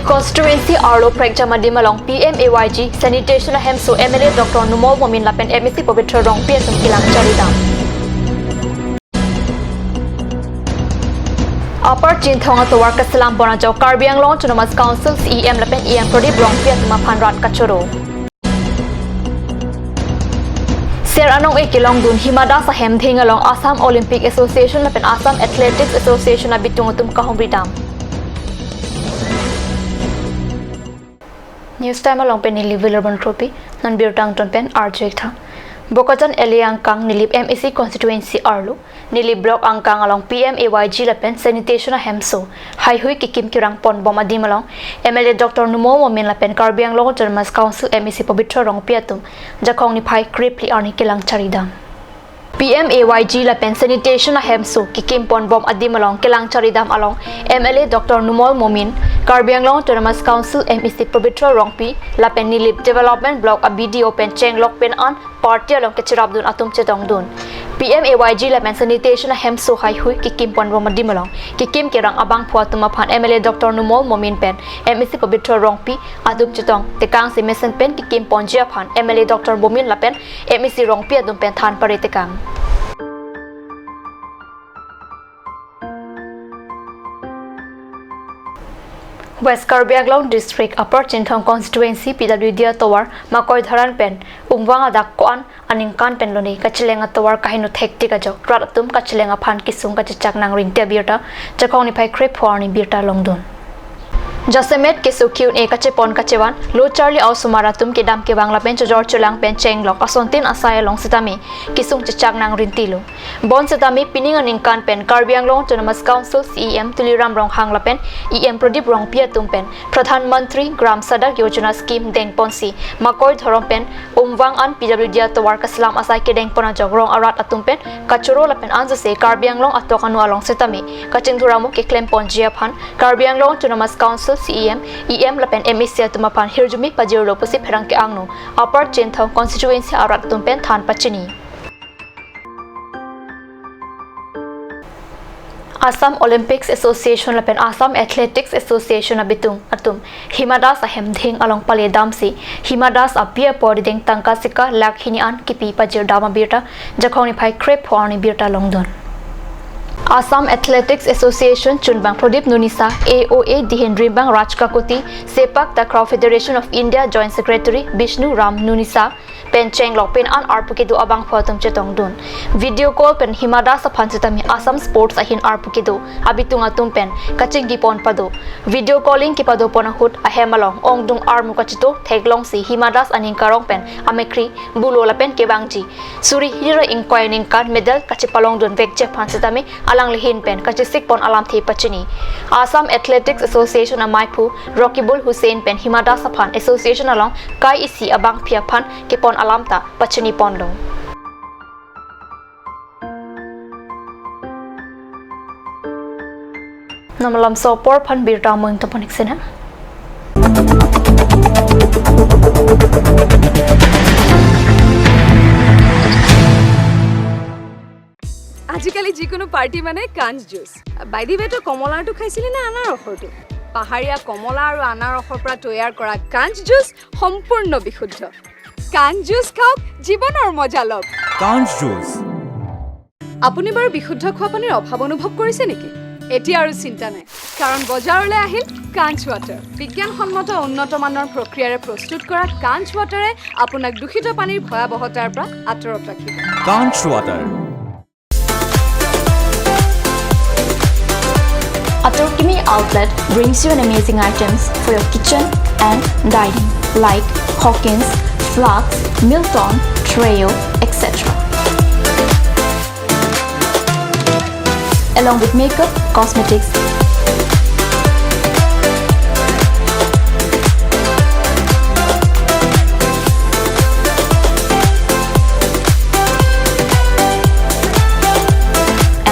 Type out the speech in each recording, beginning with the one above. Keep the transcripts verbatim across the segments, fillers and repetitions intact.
Constituency arlo prekjam adim along P M A Y G sanitation ahemso M L A Doctor Numal Momin lapen M A C Pabitra Rongpi atum kelang charidam. Upper Chinthong atovar keselam pon ajok Karbi Anglong Autonomous Council C E M lapen E M Pradip Rongpi atum aphan rat kachoro. Ser anong-e kelongdun Hima Das ahem dheng along Assam Olympic Association lapen Assam Athletics Association abitung atum kahumridam. News Time along pen neli Wilurban Kropi, non birta angton pen arju-ik tha. Bokajan L A angkang Nilip M A C constituency arlo, Nilip block angkang along P M A Y G lapen sanitation ahemso haihui kekim kerang ponbom adim along M L A Doctor Numal Momin lapen Karbi Anglong Autonomous Council M A C Pabitra Rongpi atum Jakhong niphai krephli arni kelang charidam. P M A Y G lapen sanitation ahemso kekim ponbom adim along kelang charidam along M L A Doctor Numal Momin, Karbi Anglong Autonomous Council M A C Pabitra Rongpi lapen Nilip Development Block a B D O pen chenglok pen an party along kachirapdun atum chetongdun. P M A Y G lapen sanitation ahemso haihui kekim ponbom adim along kekim kerang abangphu atum aphan M L A Doctor Numal Momin pen M A C Pabitra Rongpi atum chetong tekangsi mesen pen kekim ponji aphan M L A Doctor Momin lapen M A C Rongpi atum pen than pare tekang. West Karbi Anglong District Upper Chinthong Constituency P W D atovar Makoi Dharan pen Umvang adak ko-an aningkan pen lone kacheleng atovar kaheno thektik ajok rat atum kacheleng aphan kesung kachechak nangrinti abirta Jakhong niphai krepho arni birta longdun. Jasemet keso ki-un-e kachepon kachevan lo charli a-osomar atum kedam kevang lapen chojor cholang pen chenglok asontin asai along setame kesung chechak nangrintilo. Bonseta me pining aningkan pen Karbi Anglong Autonomous Council C E M Tuliram Ronghang lapen E M Pradip Rongpi atum pen Pradhan Mantri Gram Sadak Yojana scheme dengponsi Makoi Dharan pen Umvang an P W D atovar keselam asai kedengpon ajok rong arat atum pen kachoro lapen anjose Karbi Anglong atok anu along setame kachingthur amo keklemponji aphan Karbi Anglong Autonomous Council C E M, E M lapen M A C atum aphan hirjume pajirlo pusi pherangke angno Upper Chinthong constituency arat atum pen than pachini. Assam Olympics Association lapen Assam Athletics Association abitung atum Hima Das ahem dheng along pale damsi Hima Das api apo rideng tangka sika lakh hini an kipi pajirdam abirta Jakhong niphai krepho arni birta longdun. Assam Athletics Association chunbang Pradip Nunisa, A O A dihen rimbang Raj Kakuti, Sepak Takraw Federation of India Joint Secretary Bishnu Ram Nunisa, pen chenglok pen an arpu kedo abangphu atum chetongdun. Video call pen Hima Das aphan setame Assam Sports ahin arpu kedo abitung atum pen kachingki pon pado. Video calling kepado pon ahut ahem along ongdung armu kachito theklongsi Hima Das aning karong pen amekhri bulo lapen kevangji suri hini ra ingkoi aningkan medal kachepalongdun vekji aphan setame alangli ahin pen kachesik pon alamthe pachini. Assam Athletics Association amaiphu Rakibul Hussain pen Hima Das aphan association along kai isi abangpi aphan kepon alam ta pachini ponlo. Namalam so apor aphan birta amung topon iksin ha. আজিকালি যিকোনো পাৰ্টি মানে কাঞ্চ juice. By the ৱে, তই কমলাৰটো খাইছিলি নে আনাৰসৰটো? পাহাৰীয়া কমলা আৰু আনাৰসৰ পৰা তৈয়াৰ কৰা কাঞ্চ জুচ সম্পূৰ্ণ বিশুদ্ধ। কাঞ্চ জুচ খাওক, জীৱনৰ মজা লওক। কাঞ্চ জুচ। আপুনি বাৰু বিশুদ্ধ খোৱা পানীৰ অভাৱ অনুভৱ কৰিছে নেকি? এতিয়া আৰু চিন্তা নাই, কাৰণ বজাৰলৈ আহিল কাঞ্চ ৱাটাৰ। বিজ্ঞানসন্মত উন্নত মানৰ প্ৰক্ৰিয়াৰে প্ৰস্তুত কৰা কাঞ্চ ৱাটাৰে আপোনাক দূষিত পানীৰ ভয়াৱহতাৰ পৰা আঁতৰত ৰাখিব। কাঞ্চ water. Atorkimi Outlet brings you an amazing items for your kitchen and dining, like Hawkins, Flax, Milton, Treo, et cetera. Along with makeup, cosmetics,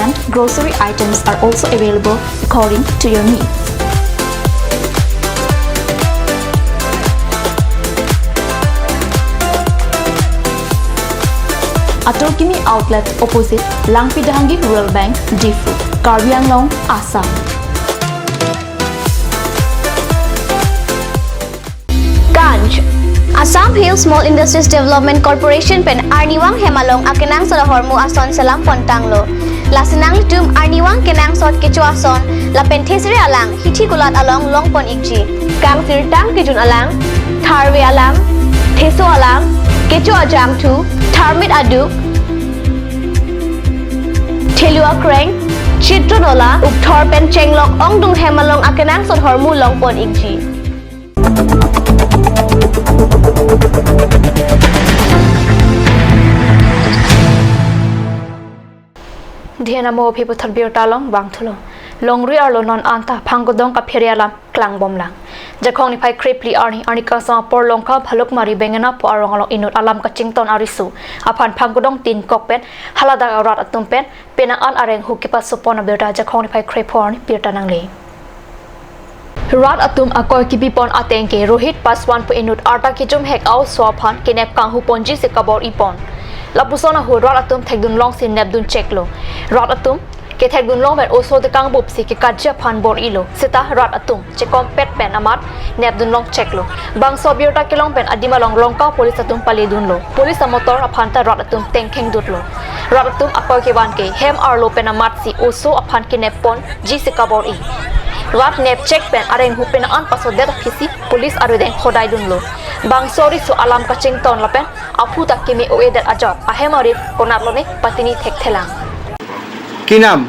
and grocery items are also available according to your needs. Atorkimi Outlet, opposite Langpidhangi Rural Bank, Diphu, Karbi Anglong, Assam. Assam Hill Small Industries Development Corporation pen arnivang hem along akenangsot ahormu ason selam pon tanglo. Lasi nanglitum arnivang kenangsot kecho ason lapen thesere alang hithi kulat along long pon ikji. Kangsirtang kejun alang, tharve alang, theso alang, kecho ajangthu, tharmit aduk, thelu akreng, chitron ola, ukthor pen chenglok ongdung hem along akenangsot ahormu long pon ikji. Dhyan amo aphi puthot birta long vangthulo. Longri arlo non anta phanggodong kaphere alam klangbomlang. Jakhong niphai krephli arni, arni kangsam apor Longka Bhalukmari Bengena pu arong along inut alam kachington ariso aphan phanggodong tin kok pen haladak arat atum pen penang an areng hu kepaso pon abirta Jakhong niphai krepho arni birta nangle. Rat atum akoi kipipon ateng ke Rohit Paswan pu inut arta kejum hek a-oso aphan kenep kanghu ponji si kabor-i pon. Lapuson ahut rat atum thekdun longsi nepdun cheklo. Rat atum kethekdun long pen oso tekangbup si kekatji aphan bor-ilo. Seta rat atum chekompet pen amat nepdun long cheklo. Bangso abirta kelong pen adim along Longka police atum paledunlo. Police amotor aphan ta rat atum tengkhengdutlo. Rat atum akoi kevan ke hem arlo pen amatsi oso aphan kenep ponji si kabor-i. Rat nepchek pen areng hu penang an pasodet aphisi police arudeng khodaidunlo. Bangso ariso alam kachington lapen aphu ta keme o-edet ajok ahem arit konat lone patini thekthelang. কি নাম?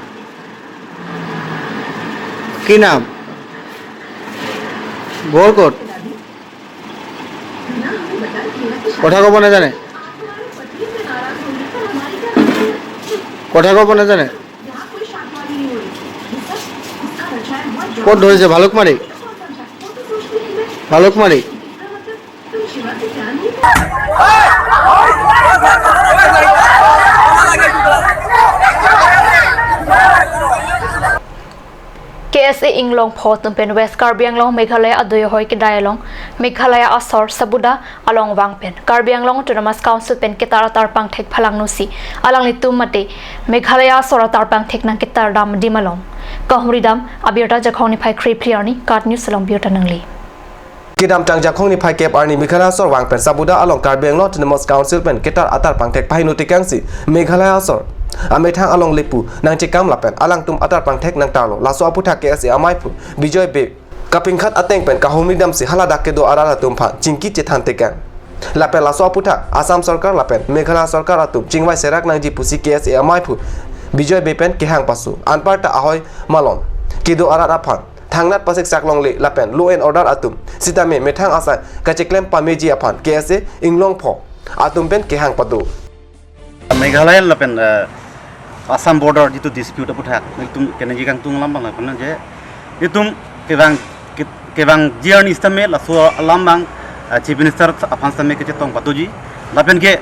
কি নাম? ঘৰ ক'ত? কথা ক'ব নাজানে? কথা ক'ব নাজানে? ক'ত ধৰিছে? ভালুকমাৰী? Bhalukmari? K S A Inglongpho atum pen West Karbi Anglong Meghalaya adui ahoi kedai along Meghalaya asor Sabuda along vang pen Karbi Anglong Autonomous Council pen ketar atar pangthek phalangno si alanglitum mate Meghalaya asor atar pangthek nangketar dam adim along kahumri dam abirta Jakhong niphai krephli arni KAT News along birta nangle. Kedamtang Jakhong niphai kep arni Meghalaya asor vang pen Sabuda along Karbi Anglong Autonomous Council pen ketar atar pangthek pahingno tekangsi Meghalaya asor amethang along lepu nangchekam lapen alangtum atar pangthek nangtarlo. Laso aputhak K S A amaiphu Bijoy Bey kapingkhat ateng pen kahumri damsi haladak kedo arat atum aphan chingki chethan tekang. Lapen laso aputhak Assam Sorkar lapen Meghalaya Sorkar atum chingvai serak nangji pusi K S A amaiphu Bijoy Bey pen kehang paso. Anparta ahoi malom kedo arat aphan thangnat pasiksak longle lapen law and order atum sitame methang asai kacheklem pameji aphan K S A Inglongpho atum pen kehang pado. Meghalaya lapen, eh, Assam border jitu dispute aputhak, itum keningje kangtung alam abang lapen je itum kevang ke-, kevangji arni sitame laso alam abang, eh, Chief Minister aphan sitame kechetong patoji. Lapen ke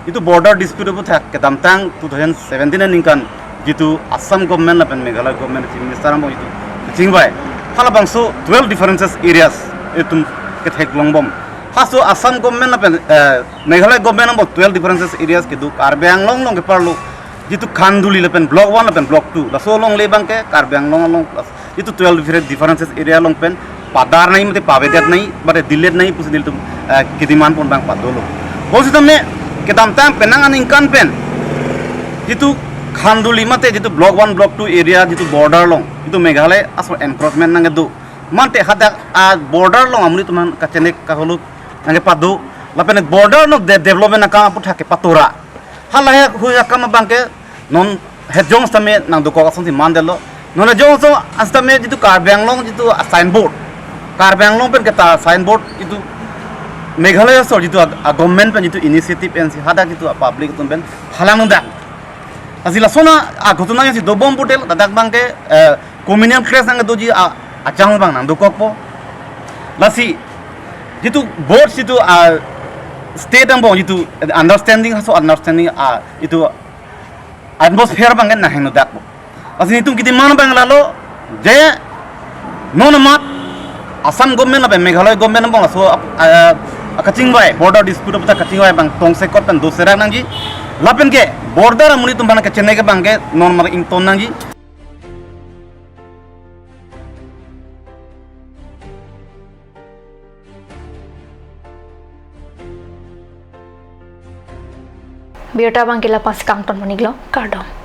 itum border dispute aputhak kedamtang two thousand seventeen aningkan jitu Assam government lapen Meghalaya government Chief Minister angbong jitu kachingvai, halabangso twelve differences areas itum ketheklongbom. Halaso Assam government lapen, eh, Meghalaya government angbong twelve differences areas kedo Karbi Anglong along keparlo jitu Khanduli lapen Block one lapen Block two, laso alongle abang ke Karbi Anglong along plus jitu twelve different differences area along pen padar nangji mate pavedet nangji mate dilet nangji pusi nelitum, eh, kedemand pon abang padolo. Bonsitame kedamtang penang aningkan pen jitu Khanduli mate jitu Block one Block two area jitu border along jitu Meghalaya asor encroachment nangkedo mate hadak a-border along amonit atum aphan kachenek kaholuk nangkepado lapen border along de-, development akam aputhak kepatora. Halahei hui akam abang ke non hejong sitame nangdokok asonsi mandetlo. Non hejong ason sitame jitu Karbi Anglong jitu a-signboard, Karbi Anglong pen ketar signboard jitu Meghalaya asor jitu a-, a-government pen jitu initiative pensi hadak jitu a-public atum pen phalang nangdak. Lasi lason a-ghotona si dobom putel ladak abang ke, eh, communal clash nangdoji a-, achang abang nangdokokpo. Lasi jitu both jitu a-state angbong jitu understanding, halaso understanding a-, jitu atmosphere abang ke nanghengnodakpo. Lasi nelitum kedemand abang lalo je non amat Assam government lapen Meghalaya government angbong laso, ah, ah, kachingvai border dispute aputhak kachingvai abang tongsekot pen doserak nangji. Lapen ke border amonit atum aphan kachenek abang ke non mar ington nangji. Birta abangke la-ansi kangton pon-iklo, kardom.